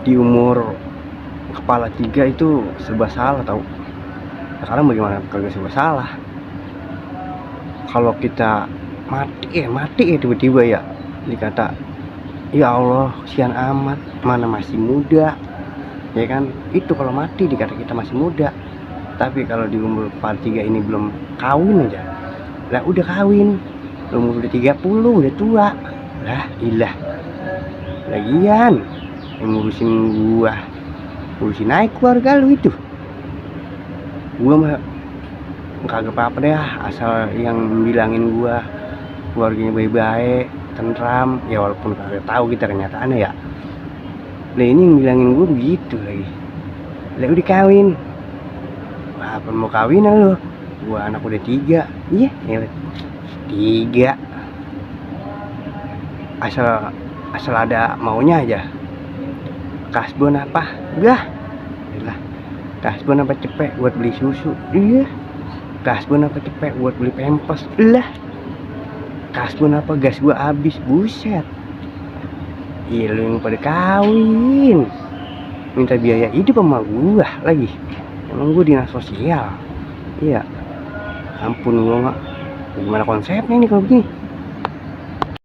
Di umur kepala 3 itu serba salah tau. Sekarang bagaimana kagak serba salah. Kalau kita mati ya tiba-tiba ya dikata, ya Allah kasihan amat, mana masih muda, ya kan? Itu kalau mati dikata kita masih muda. Tapi kalau di umur kepala 3 ini belum kawin aja, lah udah kawin, umur udah 30 udah tua, lah ilah. Lagian yang ngurusin gua, ngurusin naik keluarga lu itu. Gua mah kagak apa-apa deh, asal yang bilangin gua keluarganya baik-baik, tentram, ya walaupun kagak tahu kita kenyataannya ya. Lah ini yang bilangin gua begitu lagi. Lah udah kawin, apa mau kawinan lu? Gua anak udah 3, iya, 3. Asal ada maunya aja. Kasbon apa? Gah, lah. Kasbon apa cepet buat beli susu? Iya. Kasbon apa cepet buat beli pempes? Lah. Kasbon apa gas gua habis? Buset. Iya lu yang pada kawin, minta biaya hidup sama gua lagi. Emang gua dinas sosial. Iya. Ampun gua nggak. Gimana konsepnya ini kalau begini?